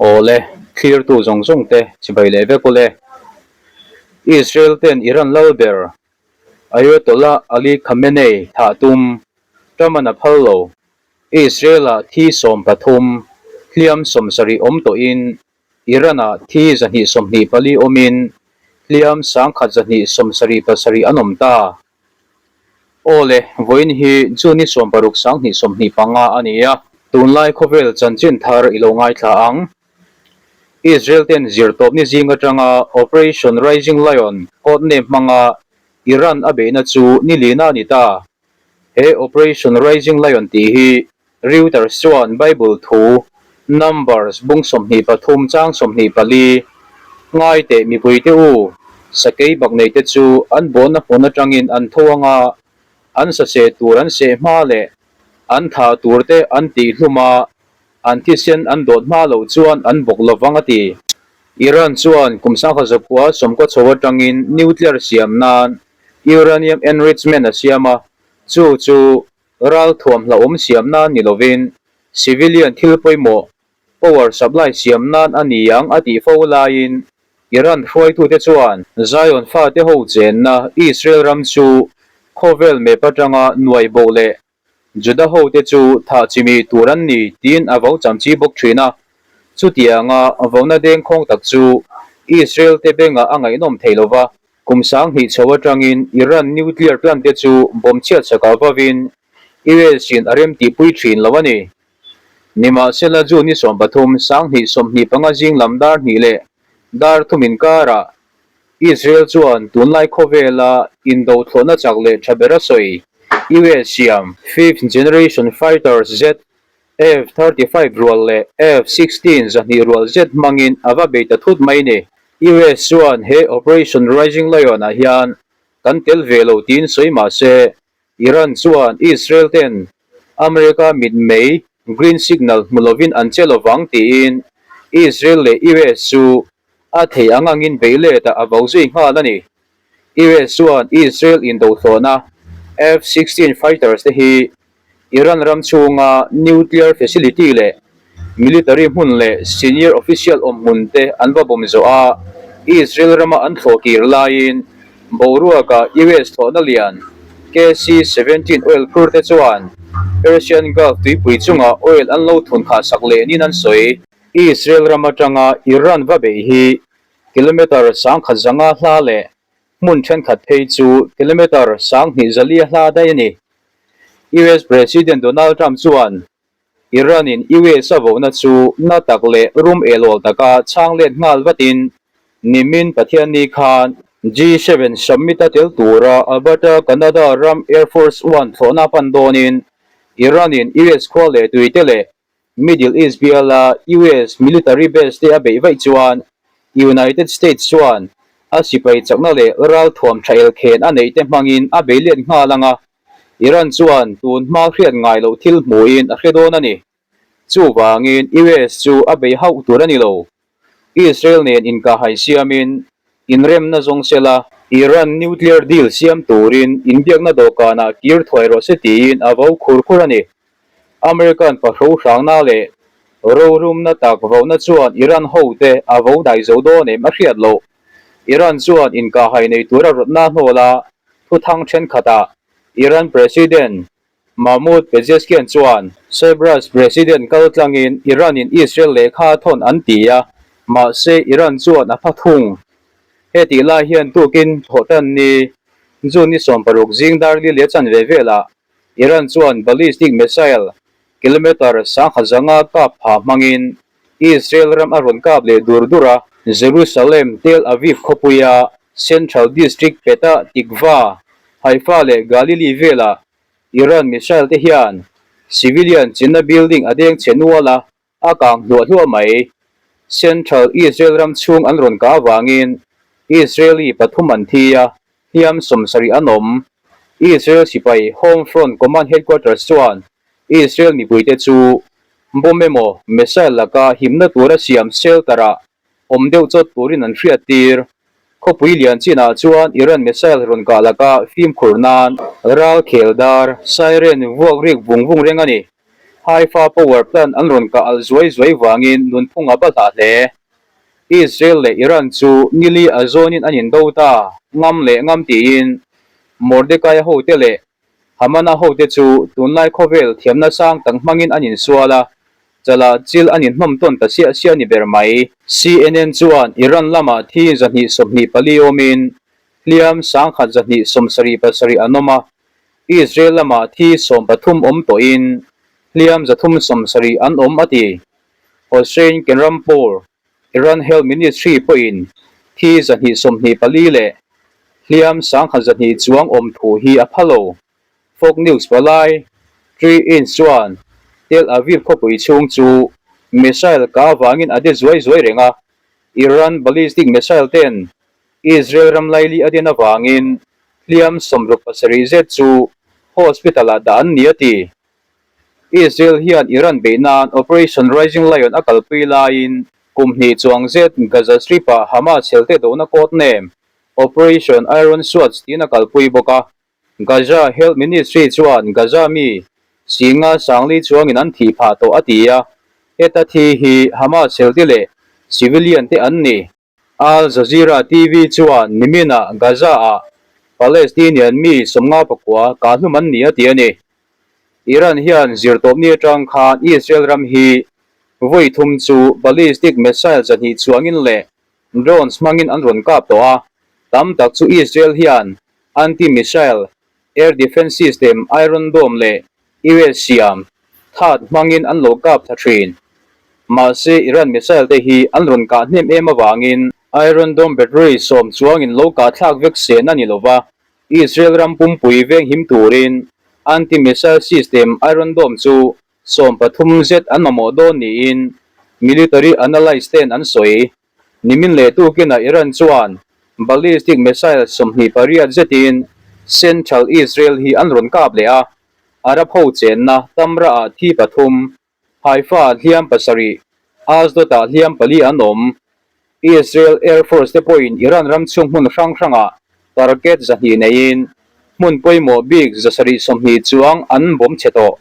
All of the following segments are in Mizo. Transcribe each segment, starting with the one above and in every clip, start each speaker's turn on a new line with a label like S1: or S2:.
S1: Awle, thlirtu zawng zawng te chibai leh vek ule. Israel ten Iran lal ber Ayatollah Ali Khamenei thah tum Trump-an a phal lo. Israel-ah thi 13, hliam 70 awm tawhin Iran-ah thi 224 awmin hliam 1177 an awm ta. Aw le, vawiin hi June 16 2025 a ni a, tunlai khawvel chanchin thar i lo ngaithla ang. Israel ten zirtawpni zing atanga Operation Rising Lion codename hmanga Iran a beihna chu ni lina a ni ta. He Operation Rising Lion tih hi Reuters chuan Bible thu Numbers bung 23 chang 24 ngai teh mipuite u, sakei bak neite chu an bawhna hmun atangin an tho anga an saseh tur an seh hma leh an thah turte an tih hlum a, an thisen an dawt hma loh chuan an bawk lovang a ti. Iran chuan kum sangkhat zakua sawmkaw chho atangin nuclear siam nan uranium enrichment a siam a, chu chu ral thuam hlauhawm siam nan ni lovin civilian thil pawimawh power supply siam nan a ni ang a tih fo laiin Iran hruaitute chuan Zion fate ho chenna Israel ram chu khawvel map atanga nuai bo leh Juda hote chu thah chimi tur an ni tiin a vo chamchi bawk thin a. Chutianga vona dengkhawng tak chu Israel te bengah a ngaihnawm thei lo va, kum 2000 chho atangin Iran nuclear plant te chu bomb chhiat sakah vavin US in a rem tihpui thin lo a ni. Nimahsela June ni 13, 2025 zing lam dar hnih leh dar thum inkarah Israel chuan tunlai khawvela indo thlawhna chak leh tha ber a sawi, US siam fifth generation fighters jet F-35 rual leh F-16 zahnih rual zet hmangin a va bei ta thut mai ni. US chuan he Operation Rising Lion ah hian kan tel ve lo tiin sawi mah se, Iran chuan Israel ten America mitmei green signal hmu lovin an che lovang tiin Israel leh US chu a thei ang angin bei let ah a vo zui nghal a ni. US chuan Israel indohlawhna F-16 fighters te hi Iran ram chhunga nuclear facility leh military hmun leh senior official awm hmun te an va bawm zawh a, Israel rama an thlawh kir laiin boruaka US thlawhna lian KC-17 oil phur te chuan Persian Gulf tuipui chungah oil an lo thun khah sak leh niin an sawi. Israel ram atanga Iran va beih hi kilometre 1005 hla leh hmun thenkhat phei chu kilometre 2004 hla daih a ni. US President Donald Trump chuan Iran-in US a vohna chu na tak leh rum elawl taka chhang let nghal vatin nimin Pathianni khan G7 summit a tel tura Alberta, Canada ram Air Force One thlawhna pan dawnin Iran-in US khua leh tuite leh Middle East biala US military base te a beih vaih chuan United States chuan a sipai chakna leh ral thuam tha elkhen a neih te hmangin a bei let nghal ang a, Iran chuan tun hma hriat ngai loh thil hmuhin a hre dawn a ni. Chuvangin US chu a bei hauh tur a ni lo. Israel nen inkahhai siamin inremna zawng sela Iran nuclear deal siam turin inbiakna dawhkanah kir thuai rawh se tiin a vo khur khur a ni. American pahro hrangna leh rorumna tak vohna chuan Iran hote a vo dai zo dawn em a hriat loh. Iran chuan inkahhai nei tura rawtna hnawl a thuthang thenkhatah Iran President Mahmoud Pezeshkian chuan Cyprus President kaltlangin Iran-in Israel lehkha thawn an ti a, mahse Iran chuan a pha thung. Hetih lai hian tukin thawhtan ni June ni 16 zing dar li leh chanve velah Iran chuan ballistic missile kilometre 1005 kap pha hmangin Israel ram a rawn kap leh dur dur a. Jerusalem, Tel Aviv khawpuia Central District Petah Tikva, Haifa leh Galilee velah Iran missile te hian civilian chenna building a deng chhe nual a, a kang hluah hluah mai. Central Israel ram chhung an rawn kah avangin Israeli pathum an thi a, hliam 70 an awm. Israel sipai Home Front Command Headquarters chuan Israel mipuite chu bomb emaw missile laka himna tura siam shelter-ah awm deuh chawt turin an hriat tir. Khawpui lian chinah chuan Iran missile rawn kah laka fimkhur nan ral khel dar siren vuak rik vung vung reng a ni. Haifa power plant an rawn kah alh zuai zuai vangin nunphung a ba hlah hle. Israel leh Iran chu nili a zawnin an indo ta, ngam leh ngam tiin Mordekaia hote leh Hamana hote chu tunlai khawvel thiamna sang tak hmangin an insual a, chalah chil an inhnawm tawn ta siah siah ni ber mai. CNN chuan Iran lamah thi 224 awmin hliam 1177 an awm a, Israel lamah thi 13 awm tawhin hliam 370 an awm a ti. Hossein Kenrampur, Iran Health Ministry pawhin thi 224 leh hliam 1100 chuang awm thu hi a pha lo. Fox News palai Tree Inch chuan Tel Aviv khawpui chhung chu missile ka avangin a de zuai zuai reng a, Iran ballistic missile ten Israel ram laili a den avangin hliam 67 zet chu hospital-ah dah an ni a ti. Israel hian Iran beih nan Operation Rising Lion a kalpui laiin kum hnih chuang zet Gaza Strip-ah Hamas helte dohna code name Operation Iron Swords tiin a kalpui bawk a. Gaza Health Ministry chuan Gaza mi singa sangli chuangin an thih phah tawh a ti a, heta thi hi Hamas helte leh civilian te an ni. Al Jazeera TV chuan niminah Gaza-ah Palestinian mi 59 kah hlum an ni a ti a ni. Iran hian zirtawpni atang khan Israel ram hi vawi thum chu ballistic missile 200 chuangin leh drones hmangin an rawn kap tawh a, tam tak chu Israel hian anti-missile air defence system Iron Dome leh US siam THAAD hmangin an lo kap thla thin. Mahse, Iran missile te hi an rawn kah hnem em avangin Iron Dome battery 10 chuangin lo kah thlak vek sen a ni lova, Israel ram pumpui veng him turin anti-missile system Iron Dome chu 13 zet an mamawh dawn niin military analyst ten an sawi. Nimin leh tukinah Iran chuan ballistic missile 28 zetin central Israel hi an rawn kap leh a, Arab ho chenna Tamra-ah thi pathum, Haifa-ah hliam pasarih, Ashdod-ah hliam pali an awm. Israel Air Force te pawhin Iran ram chhung hmun hrang hrangah target 200 neiin hmun pawimawh bik 720 chuang an bawm chhe tawh.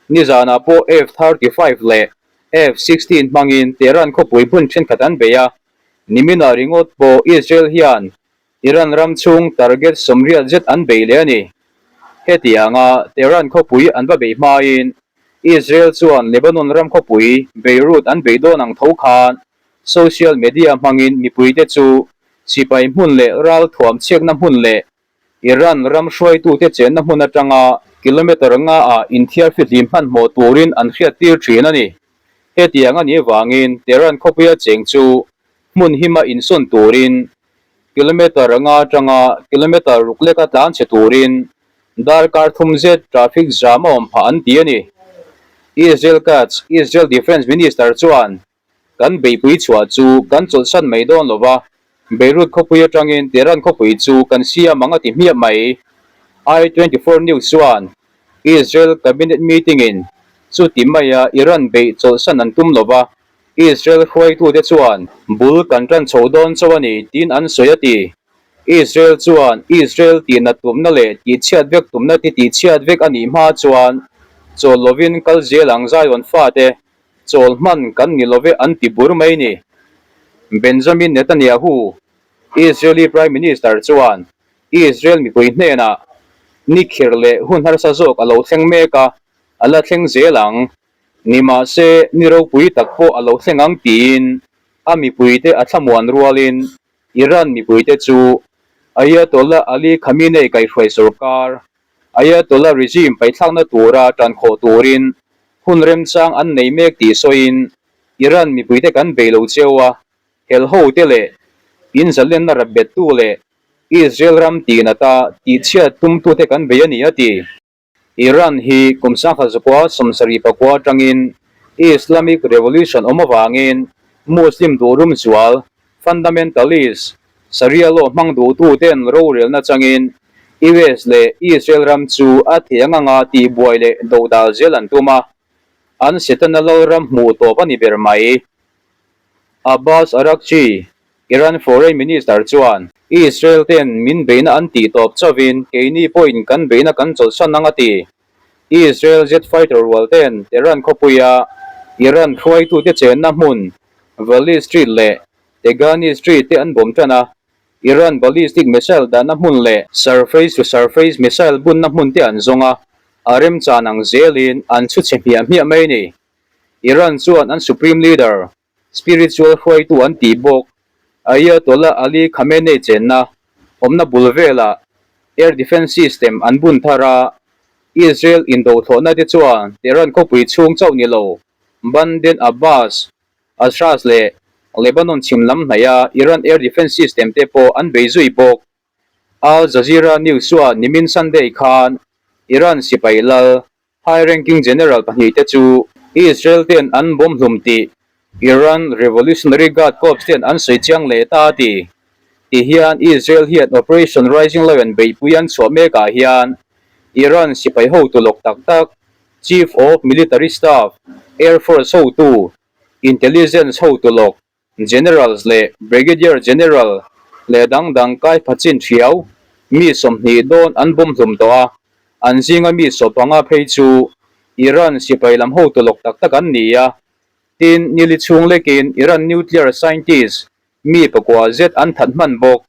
S1: Nizanah pawh F-35 leh F-16 hmangin Tehran khawpui hmun thenkhat an bei a, niminah ringawt pawh Israel hian Iran ram chhung target 80 zet an bei leh a ni. Hetianga Tehran khawpui an va bei hmain Israel chuan Lebanon ram khawpui Beirut an bei dawn ang tho khan social media hmangin mipuite chu sipai hmun leh ral thuam chhiakna hmun leh Iran ram hruaitute chenna hmun atanga kilometre nga ah inthiar fihlim hmanhmawh turin an hriattir thin a ni. Hetiang a nih avangin Tehran khawpuia cheng chu hmun hima insawn turin kilometre nga atanga kilometre ruk leka tlan chhe turin darkar thum zet traffic jam a awm phah an ti a ni. Israel Katz, Israel Defence Minister chuan Kan beihpui chhuah chu kan chawlhsan mai dawn lo va, Beirut khawpui atangin Tehran khawpui chu kan siam ang a ti hmiah mai. I 24 News chuan Israel cabinet meeting-in chuti maia Iran beih chawlhsan an tum lo va, Israel hruaitute chuan bul kan tan chho dawn chauh a ni tiin an sawi a ti. Israel chuan Israel tihnat tumna leh tihchhiat vek tumna ti tihchhiat vek a nih hma chuan chawl lovin kal zel ang Zion fate chawl hman kan ni love an ti bur mai ni. Benjamin Netanyahu, Israeli Prime Minister chuan Israel mipui hnenah ni khir leh hun harsa zawk a lo thleng mek a, a la thleng zel ang. Nimahse, ni ropui tak pawh a lo thleng ang tiin a mipuite a thlamuan rualin Iran mipuite chu Ayatollah Ali Khamenei kaihhruai sorkar Ayatollah regime paithlakna tura tankhawh turin hun remchang an nei mek tih sawiin, Iran mipuite kan bei lo cheu a, hel hote leh inzalenna rap bettu leh Israel ram tihnata tihchhiat tumtute kan bei a ni a ti. Iran hi kum 1979 atangin Islamic Revolution awm avangin Muslim duhrum zual, fundamentalist, Sharia law hmang duhtuten rorelna changin US leh Israel ram chu a thei ang anga tihbuai leh dodal zel an tum a, an Setana lalram hmuh tawp a ni ber mai. Abbas Araghchi, Iran Foreign Minister chuan, Israel ten min beihna an tih tawp chauhin keini pawhin kan beihna kan chawlhsan ang a ti. Israel jet fighter rual ten Tehran khawpuia Iran hruaitute chenna hmun Vali Street leh Degani Street te an bawm tan a, Iran ballistic missile dahna hmun leh surface to surface missile bunna hmun te an zawng a, a remchan ang zelin an chhu chhe hmiah hmiah mai a ni. Iran chuan an supreme leader, spiritual hruaitu an tih bawk, Ayatollah Ali Khamenei chenna awmna bul velah air defence system an bun thar a, Israel indothlawhna te chuan Tehran khawpui chhung chauh ni lo, Banden Abbas, Ashraf leh Lebanon chhim lam hnaiha Iran air defence system te pawh an bei zui bawk. Al Jazeera News chuan nimin Sunday khan Iran sipai lal high ranking general pahnihte chu Israel ten an bawm hlum tih Iran Revolutionary Guard Corps ten an sawi chiang leh ta a ti. Ti hian Israel hian Operation Rising Lion beihpui an chhuah mekah hian Iran sipai hotu lawk tak tak Chief of Military Staff, Air Force hotu, Intelligence hotu lawk, Generals leh Brigadier General leh dang dang kai phachin thiau mi 20 dawn an bawm hlum tawh a, an zinga mi 15 phei chu Iran sipai lam hotu lawk tak tak an ni a. Tin, nili chhung lekin Iran nuclear scientist mi pakua zet an that hman bawk.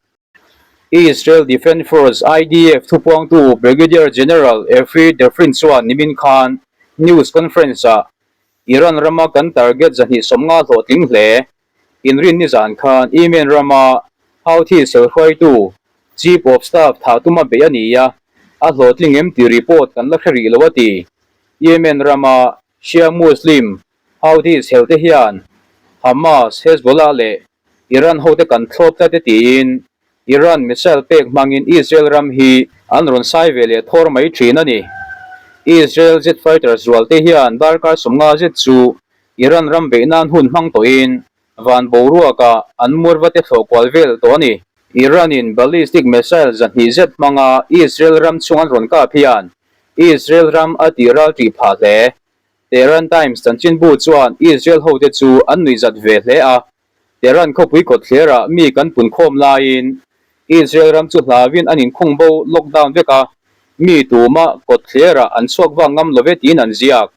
S1: Israel Defence Force, IDF, thupuangtu Brigadier General Efri Defrin chuan nimin khan news conference-ah Iran rama kan target 250 hlawhtling hle. Inrin nizan khan Yemen rama Houthi selhruaitu Chief of Staff thah tuma beih a ni a, a hlawhtling em tih report kan la hre rih lo a ti. Yemen rama Shia Muslim Houthis helte hian Hamas, Hezbollah leh Iran hote kan thlawp tlat e tiin Iran missile pek hmangin Israel ram hi an rawn sai ve leh thawr mai thin a ni. Israel jet fighters rualte hian darkar 50 zet chu Iran ram beih nan hun hmang tawhin van boruakah an murva te thlawh kual vel tawh a ni. Iran-in ballistic missile 200 zet hmanga Israel ram chhung an rawn kap hian Israel ram a tih ral tih phah hle. Tehran Times chanchinbu chuan Israel hote chu an nuihzat ve hle a, Tehran khawpui kawtthlerah mi kan punkhawm laiin Israel ram chu hlauin an inkhung bo, lockdown, vek a, mi tumah kawtthlerah an chhuak vang ngam lo ve tiin an ziak.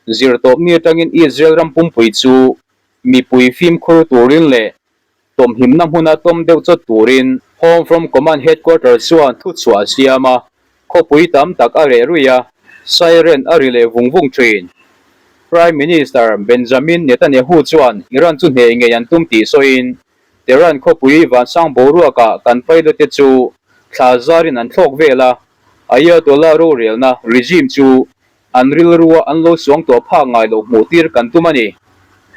S1: Zirtawpni atangin Israel ram pumpui chu mipui fimkhur turin leh Tawmhimna hmuna tawm deuh chawt turin Home From Command Headquarters chuan thuchhuah a siam a, khawpui tam tak a reh ruih a, siren a ri leh vung vung thin. Prime Minister Benjamin Netanyahu chuan Iran chu hneh ngei an tum tih sawiin, Tehran khawpui vansang boruakah kan pilot te chu thla zarin an thlawk vel a, Ayatollah rorelna regime chu an rilrua an lo suang tawh phak ngai loh hmuh tir kan tum a ni.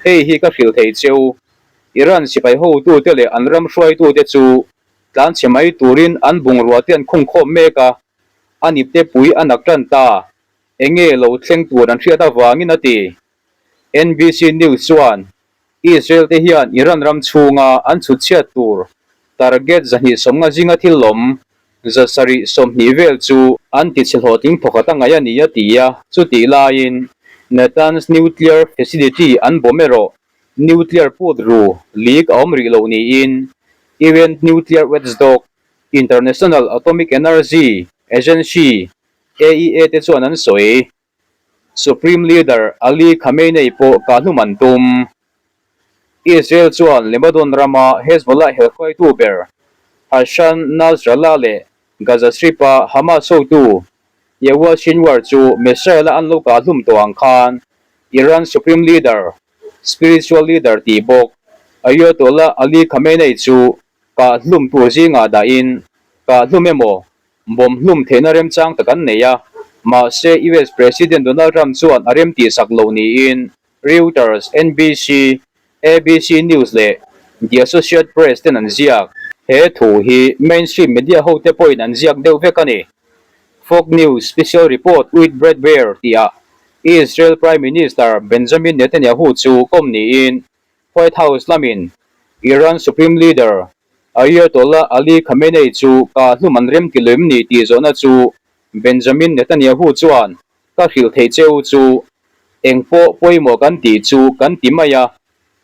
S1: Hei hi ka hrilh thei cheu. Iran sipai hotute leh an ram hruaitute chu tlanchhe mai turin an bungrua te an khung khawm mek a, a nipte pui a nak tan ta. Enge lo thleng tur an hriat avangin a ti. NBC News chuan Israel te hian Iran ram chhunga an chhut chhiat tur target 250 zinga thil lawm 720 vel chu an ti chhe hlawhtling thawkhat a ngaih a ni a ti a, chutih laiin Natanz nuclear facility an bawm erawh Nuclear put ru leak a awm rih loh niin UN Nuclear Watchdog, International Atomic Energy Agency, AEA, te chuan an sawi. Supreme Leader Ali Khamenei pawh kahhlum an tum. Israel chuan Lebanon rama Hezbollah helhruaitu ber Hassan Nasrallah leh Gaza Strip-a Hamas hotu Yahya Sinwar chu missile-a an lo kahhlum tawh ang khan Iran Supreme Leader, Spiritual Leader tih bawk, Ayatollah Ali Khamenei chu kah hlum tur zingah dahin kah hlum emaw bomb hlum theihna remchang tak an nei a, mahse US President Donald Trump chuan a rem tihsak lo niin Reuters, NBC, ABC News leh The Associate Press ten an ziak. He thu hi mainstream media hote pawhin an ziak deuh vek a ni. Fox News Special Report with Bret Baier tihah Israel Prime Minister Benjamin Netanyahu chu kawm niin White House lamin Iran Supreme Leader Ayatollah Ali Khamenei chu ka hlum an rem ti lem ni tih zawhna chu Benjamin Netanyahu chuan ka hrilh theih cheu chu eng pawh pawimawh kan tih chu kan ti mai a,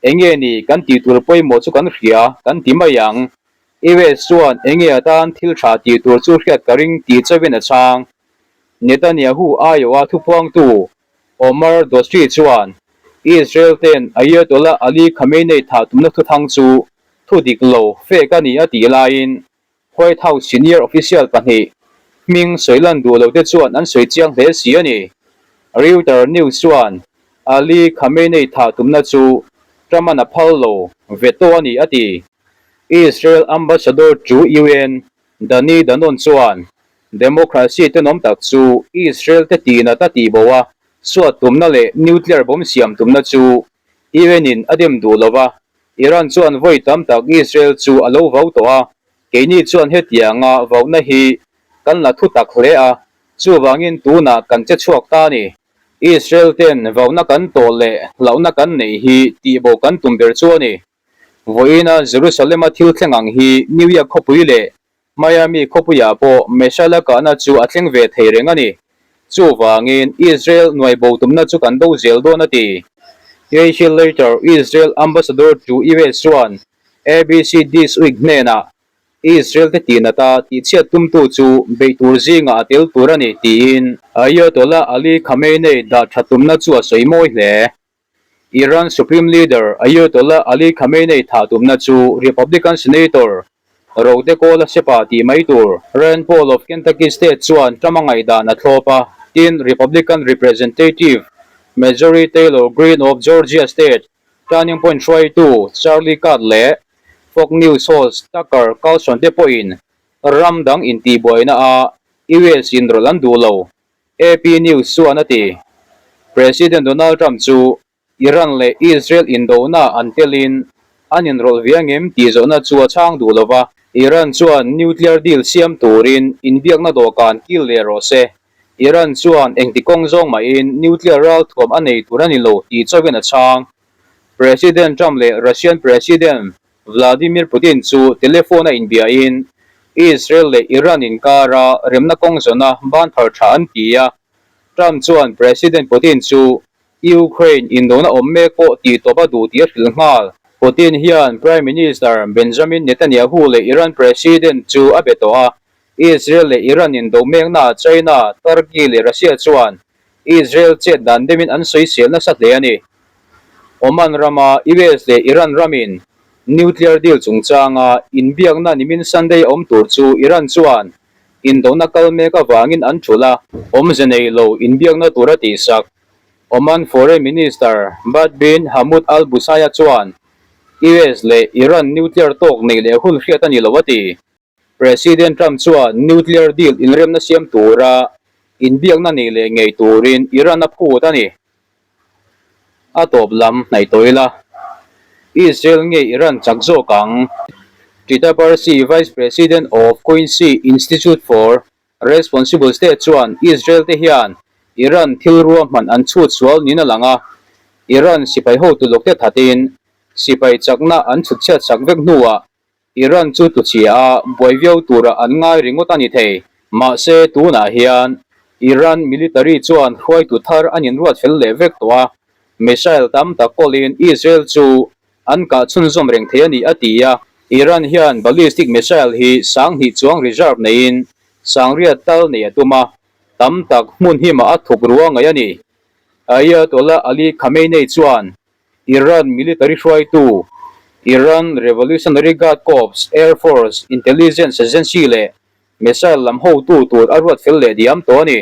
S1: enge ni kan tih tur pawimawh chu kan hria kan ti mai ang. US chuan enge atan thil tha tih tur chu hriat ka ring tih chauhin a chhang. Netanyahu aiawha thupuangtu Omar Dostri chuan Israel ten Ayatollah Ali Khamenei thah tumna thuthang chu thu dik lo fake a ni a tih laiin White House senior official pahnih hming sawi lan duh lote chuan an sawi chiang hle si a ni. Reuter News chuan Ali Khamenei thah tumna chu Trump-a'n a phal lo veto a ni a ti. Israel ambassador to UN Danny Danon chuan Democracy tenawm tak chu Israel te tihnat a tihbo a, suat tumna leh nuclear bomb siam tumna chu UN in a dem duh lo va, Iran chuan vawi tam tak Israel chu a lo vau tawh a, keini chuan hetianga vauhna hi kan la thu tak hle a, chuvangin tunah kan che chhuak ta a ni. Israel ten vauhna kan tawh leh hlauhna kan neih hi tihbo kan tum ber chu a ni. Vawiina Jerusalem-a thil thleng ang hi New York khawpui leh Miami khawpuiah pawh Messiah kahna chu a thleng ve thei reng a ni. Chuvangin, Israel nuai bo tumna chu kan do zel dawn a ti. Yechiel Leiter, Israel Ambassador to US chuan ABC This Week hnenah, Israel te tihnata tihchhiat tumtu chu beih tur zingah a tel tur a ni, tiin Ayatollah Ali Khamenei dah tha tumna chu a sawi mawi hle. Iran Supreme Leader Ayatollah Ali Khamenei thah tumna chu Republican Senator Rote Kawla Sepa tih mai tur Rand Paul of Kentucky State chuan Trump a ngaihdan a thlawp a, tin Republican Representative Marjorie Taylor Greene of Georgia State Turning Point hruaitu Charlie Kirk leh Fox News host Tucker Carlson te pawhin ram dang intihbuaina a US inrawlh an duh lo. AP News chuan a ti. President Donald Trump chu Iran leh Israel indona an telin an inrawlh ve angem tih zawhna chu a chhang duh lo va. Iran chuan nuclear deal siam turin inbiakna dawhkan kil leh rawh se. Iran chuan engti kawng zawng mahin nuclear ralthuam a nei tur a ni lo tih chauhin a chhang. President Trump leh Russian President Vladimir Putin chu telephone a inbiain Israel leh Iran inkara remna kawng zawna ban thar tha an ti a. Trump chuan President Putin chu Ukraine indona awm mek pawh tih tawp a duh tih a hrilh nghal. Putin hian Prime Minister Benjamin Netanyahu leh Iran President chu a be tawh a. Israel leh Iran indo meknaah China, Turkey leh Russia chuan Israel chet dan demin an sawisel nasa hle a ni. Oman rama US leh Iran ramin nuclear deal chungchanga inbiakna nimin Sunday a awm tur chu Iran chuan indona kal mek avangin an thulh a, awmze nei lo inbiakna tur a tihsak. Oman Foreign Minister Badr bin Hamud Al Busaia chuan US leh Iran nuclear tawk neih leh hun hriat a ni lo a ti. President Trump chuan nuclear deal inremna siam tura inbiakna nei leh ngei turin Iran a phut a ni. A tawp lam hnaih tawh ila, Israel nge Iran chak zawk ang? Trita Parsi, Vice President of Quincy Institute for Responsible State chuan Israel te hian Iran thil ruahman an chhut sual niin a lang a, Iran sipai hotu lawkte thatin sipai chakna an chhut chhiat sak vek hnuah Iran chu tuchhia a buai viau tura an ngai ringawt a ni thei. Mahse, tunah hian Iran military chuan hruaitu thar an inruat fel leh vek tawh a, missile tam tak kawlin Israel chu an kah chhunzawm reng thei a ni, a ti a. Iran hian ballistic missile hi sanghnih chuang reserve neiin sangriat tal nei a tum a, tam tak hmun himah a thuk rua ngaih a ni. Ayatollah Ali Khamenei chuan Iran military hruaitu, Iran Revolutionary Guard Corps, Air Force, Intelligence Agency leh missile lam hotu tur a ruat fel leh diam tawh a ni.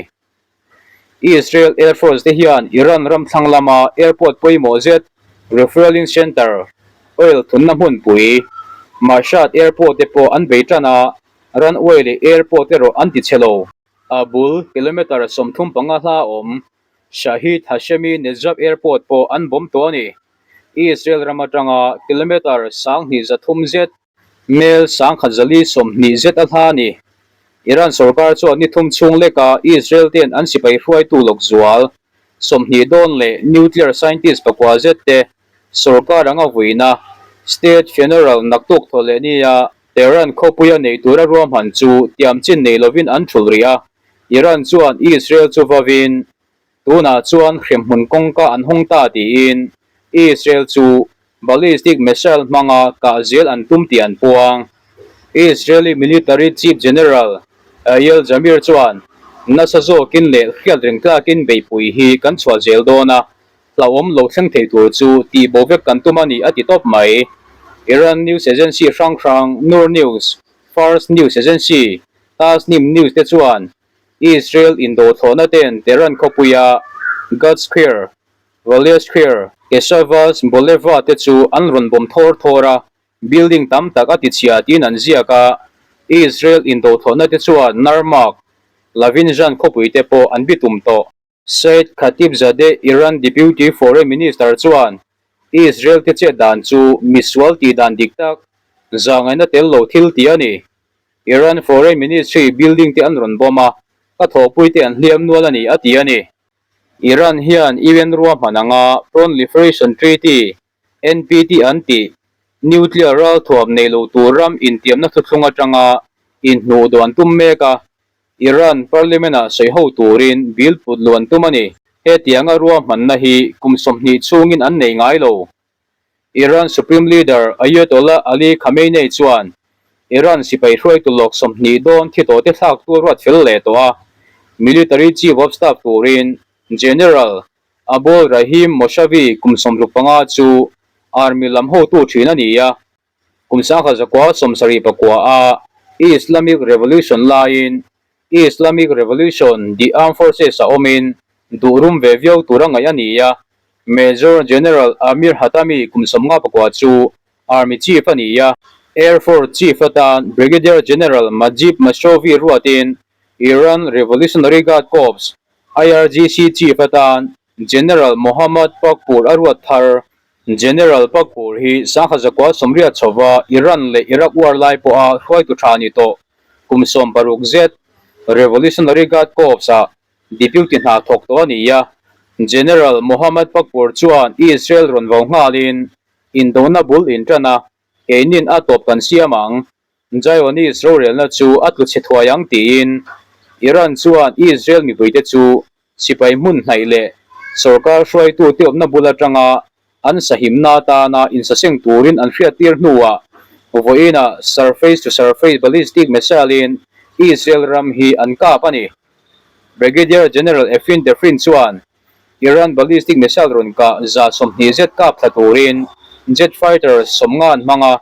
S1: Israel Air Force te hian Iran ram thlang lama airport pawimawh zet, refueling center, oil thunna hmunpui, Mashhad Airport te pawh an bei tan a, runway leh airport erawh an ti chhe lo. A bul kilometre 35 hla awm Shahid Hashemi Nejad Airport pawh an bawm tawh a ni. Israel ram atanga kilometre 2300 zet, mel 1120 zet a hla a ni. Iran sorkar chuan ni thum chhung leka Israel ten an sipai hruaitu lawk zual 20 dawn leh nuclear scientist pakua zet te sorkar anga vuina state funeral naktuk thaw leh nia Tehran khawpuia nei tura ruahman chu tiam chin nei lovin an thulh rih a. Iran chuan Israel chu vavin, tunah chuan hremhmun kawngka an hawng ta tiin Israel chu ballistic missile hmanga kah zel an tum tih an puang. Israeli military chief general Eyal Zamir chuan Nasa zawkin leh hriat reng tlakin beihpui hi kan chhuah zel dawn a, hlauhawm lo thleng thei tur chu tihbo vek kan tum a ni a ti tawp mai. Iran news agency hrang hrang Noor News, Fars News Agency, Tasnim News te chuan Israel indo thlawhna ten Tehran khawpuia Ghad Square, Valieh Square, Keshavaz Boulevard te chu an rawn bawm thawr thawr a, building tam tak a tichhia tiin an ziak a, Israel indo thlawhna te chuan Narmak, Lavinjan khawpui te pawh an bitum tawh. Said Khatibzadeh Iran Deputy Foreign Minister chuan Israel te chet dan chu misual tih dan dik tak, zahngaihna tel lo thil tih a ni. Iran Foreign Ministry building te an rawn bomb a, ka thawhpui te an hliam nual a ni, a ti a ni. Iran hian UN ruahman anga Proliferation Treaty, NPT an tih, nuclear ralthuam nei lo tur ram intiamna thuthlung atanga inhnuh duh an tum mek a, Iran Parliament-ah sawi ho turin bill put luh an tum a ni. Hetianga ruahmanna hi kum 20 chhungin an nei ngai lo. Iran Supreme Leader Ayatollah Ali Khamenei chuan Iran sipai hruaitu lawk 20 dawn thi tawhte thlak tur ruat fel leh tawh a, Military Chief of Staff turin General Abol Rahim Moshavi kum 65 chu Army lam hotu thin a ni a. Kum 1974 a Islamic Revolution laiin Islamic Revolution the Armed Forces a awmin duh rum ve viau tur a ngaih a ni a, Major General Amir Hatami kum 54 chu Army Chief a ni a, Air Force Chief atan Brigadier General Majid Moshavi ruatin Iran Revolutionary Guard Corps, IRGC, Chief atan General Mohammad Pakpour a ruat thar. General Pakpour hi 1980 chhova Iran leh Iraq war lai pawha hruaitu tha ni tawh kum 60 zet Revolutionary Guard Corps-ah deputy hna thawk tawh a ni a. General Mohammad Pakpour chuan Israel rawn vau nghalin indona bul intan a, keinin a tawp kan siam ang. Zionist rorelna chu a tlu chhe thuai ang tiin Iran chuan Israel mipuite chu sipai hmun hnaih leh sorkar hruaitute awmna bul atanga an sahimna atana insaseng turin an hriattir hnuah vawiinah surface-to-surface ballistic missile-in Israel ram hi an kap a ni. Brigadier General Efrin Defrin chuan Iran ballistic missile rawn kah 120 zet kap thla turin jet fighter 50 an hmang a,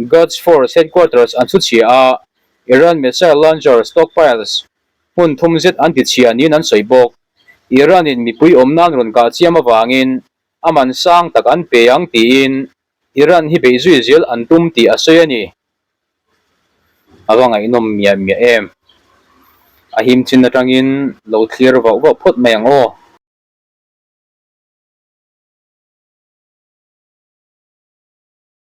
S1: Guards Force Headquarters an chhuchhia a, Iran missile launcher stockpiles hmun thum zet an tichhia niin an sawi bawk. Iran-in mipui awm nan rawn kah chiam avangin a man sang tak an pe ang tiin Iran hi beih zui zel an tum tih a sawi a ni. A va ngaihnawm miah miah em? A him chin atangin lo thlir vauh vauh phawt mai ang aw.